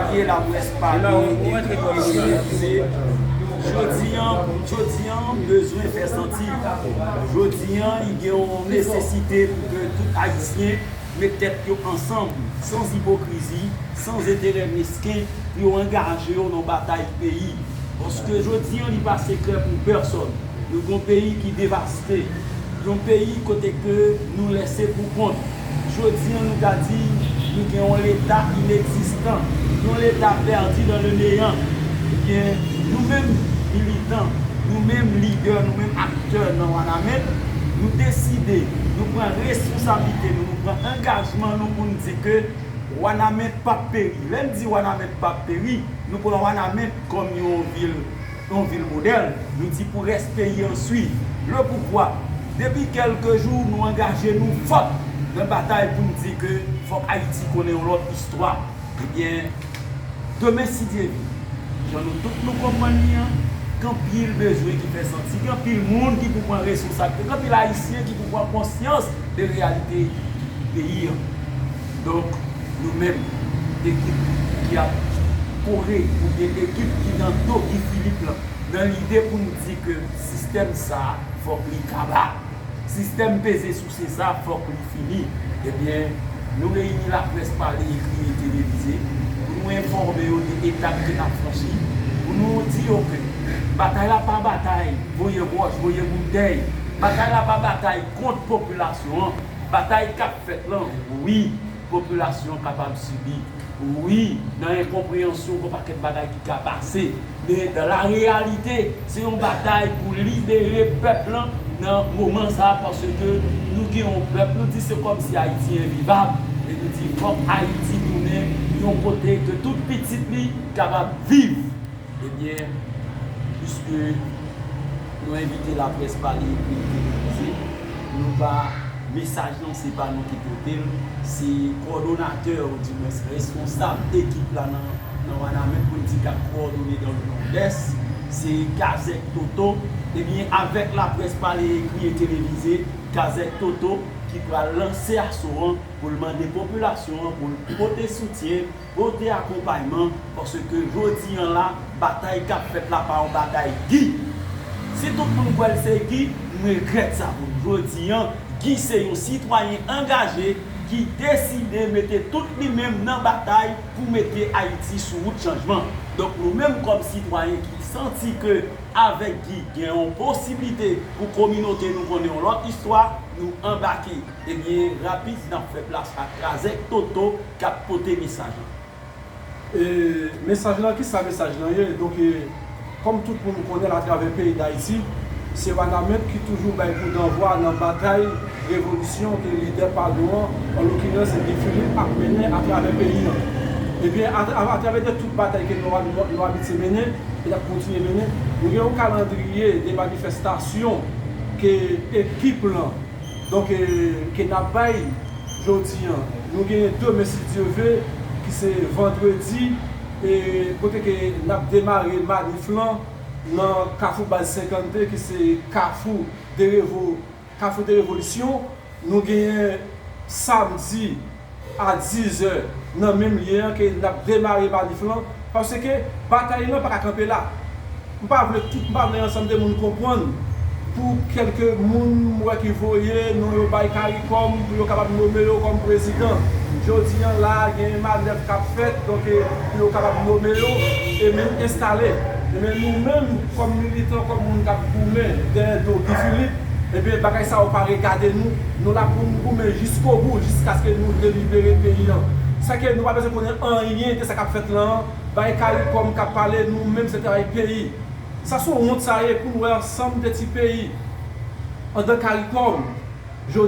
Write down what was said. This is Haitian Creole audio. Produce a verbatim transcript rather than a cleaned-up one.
Laprès pale, ekri, televize. Jodi an, jodi an bezwen fè santi. Jodi an, li gen yon nesesite pou ke tout Ayisyen met tèt yo ansanm, san ipokrizi, san enterè mesken, pou yo angaje yo nan batay peyi. Paske jodi an, li pa sekrè pou pèsòn. Nou gen yon peyi ki devaste. Yon peyi kote ke nou lese pou kont. Jodi an, nou ka di, nou gen yon leta inegzistan, yon leta pèdi dan le neyan. Ebyen, nou menm militan, nou menm lidè, nou menm aktè nan Wanament, nou deside, nou pran responsablite nou, nou pran angajman nou pou n di ke Wanament p ap peri. Lè n di Wanament p ap peri, nou pran Wanament kòm yon vil, yon vil modèl. Nou di pou rès peyi an swiv. Le poukwa? Depi kèlke jou, nou angaje nou fò nan batay pou n di ke fòk Ayiti konnen yon lòt istwa. Ebyen, demen, si Dye vle, jan nou tout nou konprann li an, gen anpil bezwen ki fè santi, gen anpil moun ki pou pran responsablite, gen anpil Ayisyen ki pou pran konsyans de reyalite peyi an. Donk, nou menm, ekip ki ap kore, oubyen ekip ki nan do Guy Philippe lan, nan lide pou n di ke sistèm sa a, fòk li kaba. Sistèm peze souse sa, fòk li fini. Ebyen, nou reyini laprès pale, ekri e televize pou nou enfòme yo de etap ke n ap franchi, pou nou di yo ke batay la pa batay voye wòch, voye boutèy. Batay la pa batay kont popilasyon an. Batay k ap fèt lan, wi, popilasyon an kapab sibi. Wi, nan enkonpreyansyon, gen pakèt bagay ki ka pase. Men, dan la reyalite, se yon batay pou libere pèp lan nan moman sa a, paske nou gen yon pèp, nou di se kòmsi Ayiti envivab. E nou di fòk Ayiti tounen yon kote ke tout pitit li kapab viv. Ebyen, piske nou envite laprès pale, ekri, televize, nou pa, mesaj lan se pa nou ki pote l, se kowòdonatè, oudimwens responsab ekip la nan, nan Wanament pou n di k ap kowòdone dan le Nòdès, se Kazèk Toto. Ebyen, avèk laprès pale, ekri e televize, Kazèk Toto ki pral lanse aso an pou l mande popilasyon an pou l pote soutyen, pote akonpayman, paske jodi an la, batay k ap fèt la pa yon batay Guy. Si tout moun kwè l se Guy, m regrèt sa pou nou. Jodi an, Guy se yon sitwayen angaje ki deside mete tout li menm nan batay pou mete Ayiti sou wout chanjman. Donk, nou menm kòm sitwayen ki santi ke avèk Guy gen yon posiblite pou kominote nou konnen yon lòt istwa, nou anbake. Ebyen, rapid, n ap fè plas a Kazèk Toto k ap pote mesaj lan. E, mesaj lan, kisa mesaj lan ye? Donk, e, kòm tout moun konnen l atravè peyi Dayiti, se Wanament ki toujou bay kout danvwa nan batay revolisyon ke lidè pa nou an, an lokirans Guy Philippe, ap mennen atravè peyi an. Ebyen, atra-, atravè de tout batay ke nou, nou, nou abitye mennen, e n ap kontinye mennen, nou gen yon kalandriye de manifestasyon ke ekip lan, donk, e, ke n ap bay jodi an. Nou genyen demen, si Dye vle, ki se vandredi, e kote ke n ap demare manif lan nan Kafou Baz senkannde, ki se Kafou de Revo-, Kafou de Revolisyon. Nou genyen samdi a diz è nan menm lye an ke n ap demare manif lan, paske batay lan pa ka kanpe la. M pa vle tout, m pa vle ansanm de moun konprann, pou kèlke moun m wè ki voye non yo bay CARICOM pou yo kapab nome yo kòm prezidan. Jodi an la, gen manèv k ap fèt, donk, e, pou yo kapab nome yo e menm enstale. E men nou menm, kòm militan, kòm moun k ap goumen dèyè do Guy Philippe, ebyen, bagay sa yo pa regade nou. Nou la pou n goumen jiskobou, jiskaske nou delibere peyi an. Sa ke nou pa bezwen konnen anyen de sa k ap fèt lan an. Bay CARICOM k ap pale, nou menm se travay peyi. Sa se yon wont sa ye pou n wè ansanm de ti peyi anndan CARICOM. Jodi